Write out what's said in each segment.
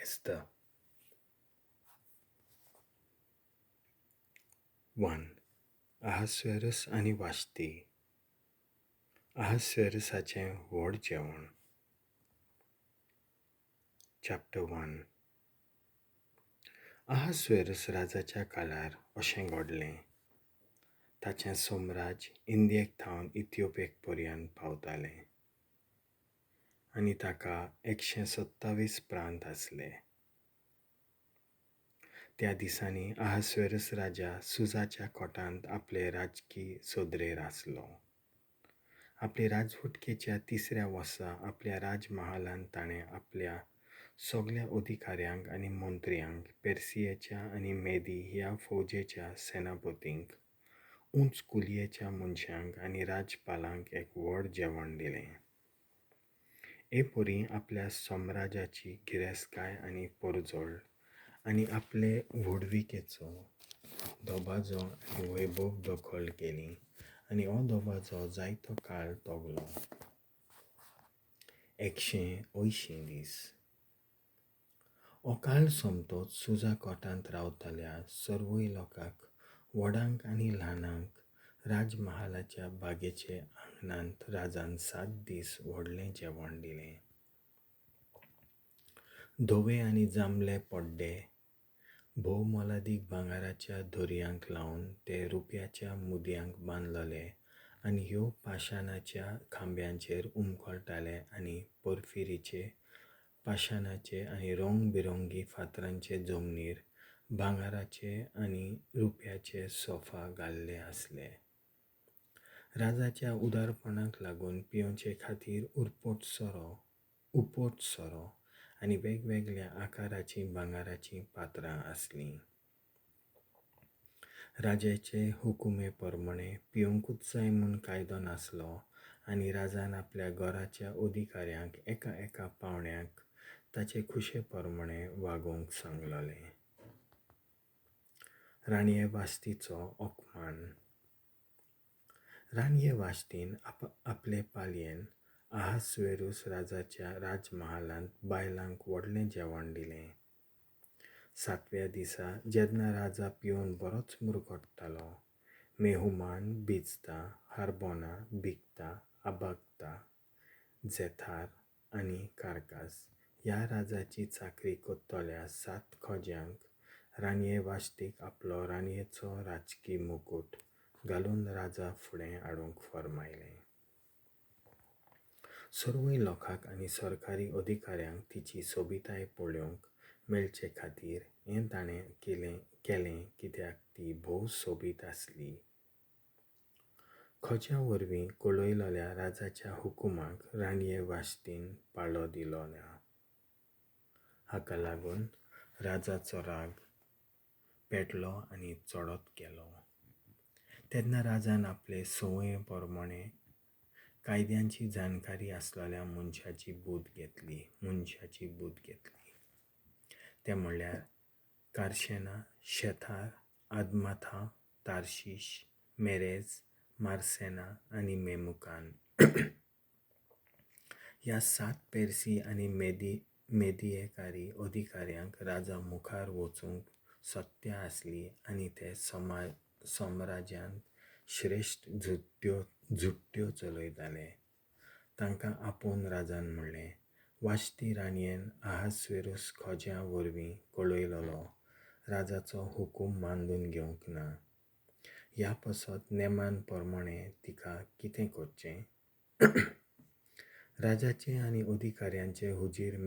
Esther 1. Ahasuerus आनी वाश्ती. अहास्वेरसाचें व्हड जेवण. चॅप्टर 1. अहास्वेरस राजाच्या काळार अशें घडलें. ताचें साम्राज्य इंडियेक थावन इथिओपियेक पर्यंत पावतालें आनी ताका 127 प्रांत आसले. त्या दिसांनी अहास्वेरस राजा सुजाच्या कोटांत आपले राजकी सदरेर आसलो. आपले राजवटकेच्या तिसऱ्या वर्सा आपल्या राजमहालांत ताणें आपल्या सगल्या अधिकाऱ्यांक आनी मंत्र्यांक, पेर्सियेच्या आनी मेदी ह्या फौजेच्या सेनापतींक, उंच कुलयेच्या मनशांक आनी राजपालांक एक व्हड जेवण दिलें. हे परी आपल्या साम्राज्याची गिरेस्तकाय आनी परजळ आनी आपले व्हडविकेचो दबाजो आनी वैभव दखल केली आनी हो दबाजो जायतो काळ तगलो, 180 दीस. हो काळ सोंपतच सुजा कोटांत रावतल्या सर्वय लोकांक, व्हडांक आनी ल्हानांक, राजमहालाच्या बागेचे आंगणांत राजान 7 दीस व्हडलें जेवण दिलें. धवे आनी जांबले पड्डे भोव मोलादीक भांगराच्या दोरयांक लावन ते रुप्याच्या मुदयांक बांदलेले आनी ह्यो पाशाणाच्या खांब्यांचेर उमकळटाले आनी पोरफिरीचे, पाशाणाचे आनी रंग बिरंगी फातरांचे जमनीर भांगराचे आनी रुप्याचे सोफा घाल्ले आसले. राजाच्या उदारपणाक लागून पिवचे खातीर उरपोट सोरो आनी वेगवेगळ्या आकाराचीं भांगराचीं पात्रां आसलीं. राजाचे हुकुमे प्रमाणे पिवंकूच जाय म्हूण कायदो नासलो आनी राजान आपल्या घराच्या अधिकाऱ्यांक एका एका पावण्याक ताचे खुशे प्रमाणे वागोवंक सांगलेलें. राणये वास्तीचो अपमान. राणये वास्तीन आपले पालयेन अहास्वेरूस राजाच्या राजमहालांत बायलांक व्हडलें जेवण दिलें. 7व्या दिसा जेन्ना राजा पिवन बरोच मुरगट्टालो, मेहुमान, बिजता, हार्बोना, बिगता, अबागता, झेथार आनी कारकास ह्या राजाची चाकरी करतल्या 7 खोज्यांक राणये वास्तीक आपलो राणयेचो राजकी मुकूट घालून राजा फुडें हाडूंक फर्मायलें. सर्वय लोकांक आनी सरकारी अधिकाऱ्यांक तिची सोबिताय पळोवंक मेळचे खातीर हें ताणें केलें कित्याक ती भोव सोबीत आसली. खोज्या वरवीं कळयलेल्या राजाच्या हुकुमाक राणये वास्तीन पाळो दिलो ना. हाका लागून राजाचो राग पेटलो आनी चडत गेलो. तेन्ना राजान आपले संवये प्रमाणे कायद्यांची जाणकारी आसलेल्या मनशाची बुद्द घेतली. ते म्हणल्यार कारशेना, शेथार, आदमाथा, तार्शीश, मेरेज, मार्सेना आनी मेमुकान ह्या 7 पेर्सी आनी मेदियेकारी अधिकाऱ्यांक राजा मुखार वचूंक सत्या आसली आनी ते साम्राज्यांत श्रेश्ठ झुट्ट्यो चलयताले. तांकां आपोवन राजान म्हणलें, वाश्ती राणयेन अहास्वेरूस खोज्या वरवीं कळयलेलो राजाचो हुकूम मानून घेवंक ना. ह्या पासत नेमान प्रमाणे तिका कितें करचें? राजाचे आनी अधिकाऱ्यांचे हुजीर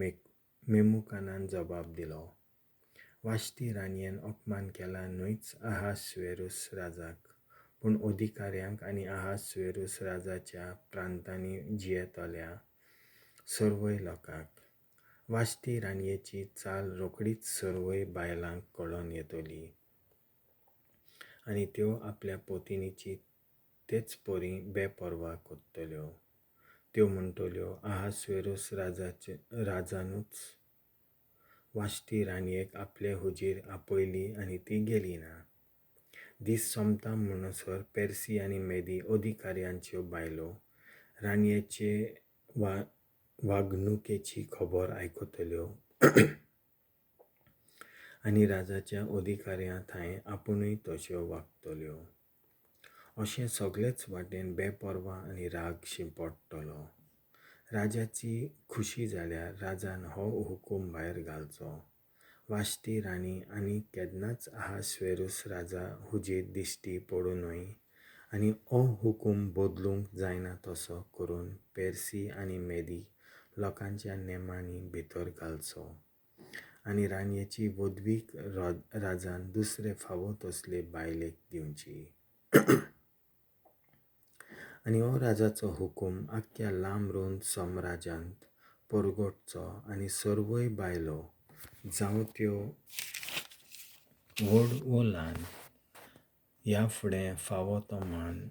मेमुकानान जबाब दिलो, वाश्ती राणयेन अपमान केला न्हयच अहास्वेरूस राजाक, पूण अधिकाऱ्यांक आनी अहास्वेरूस राजाच्या प्रांतांनी जियेतल्या सर्वय लोकांक. वाश्ती राणयेची चाल रोखडीच सर्वय बायलांक कळोन येतली आनी त्यो आपल्या पोतिनीची तेच परी बेपर्वा करतल्यो. त्यो म्हणटल्यो, अहास्वेरूस राजानूच वाश्ती राणयेक आपले हुजीर आपयली आनी ती गेली ना. दीस सोंपता म्हणसर पेर्सी आनी मेदी अधिकाऱ्यांच्यो बायलो राणयेचे वागणुकेची खबर आयकतल्यो आनी राजाच्या अधिकाऱ्यां थांय आपुणूय तश्यो वागतल्यो. अशें सगळेच वाटेन बेपर्वा आनी राग शिंपडटलो. राजाची खुशी जाल्यार राजान हो हुकूम भायर घालचो, वाश्ती राणी आनी केन्नाच अहाश्वेरूस राजा हुजीर दिश्टी पडूं नये आनी हो हुकूम बदलूंक जायना तसो करून पेरसी आनी मेदी लोकांच्या नेमांनी भितर घालचो आनी राणयेची व्हडवीक राजान दुसरे फावो तसले बायलेक दिवची. आनी हो राजाचो हुकूम आख्ख्या लांब रुंद साम्राज्यांत परगटचो आनी सर्वय बायलो, जावं त्यो व्हड वो ल्हान, ह्या फुडें फावो तो मान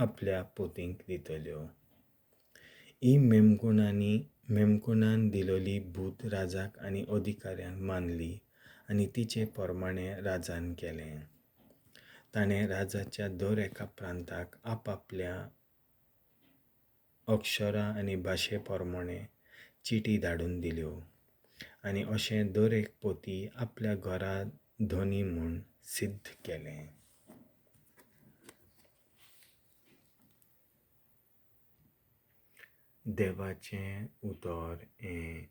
आपल्या पतींक दितल्यो. ही मेमकुणान दिलोली बूद राजाक आनी अधिकाऱ्यांक मानली आनी तिचे प्रमाणें राजान केलें. ताणें राजाच्या दर एका प्रांताक आपआपल्या अक्षरां आनी भाशे प्रमाणें चिटी धाडून दिल्यो आनी अशें दर एक पती आपल्या घरा धनी म्हूण सिद्ध केलें. देवाचें उतर हें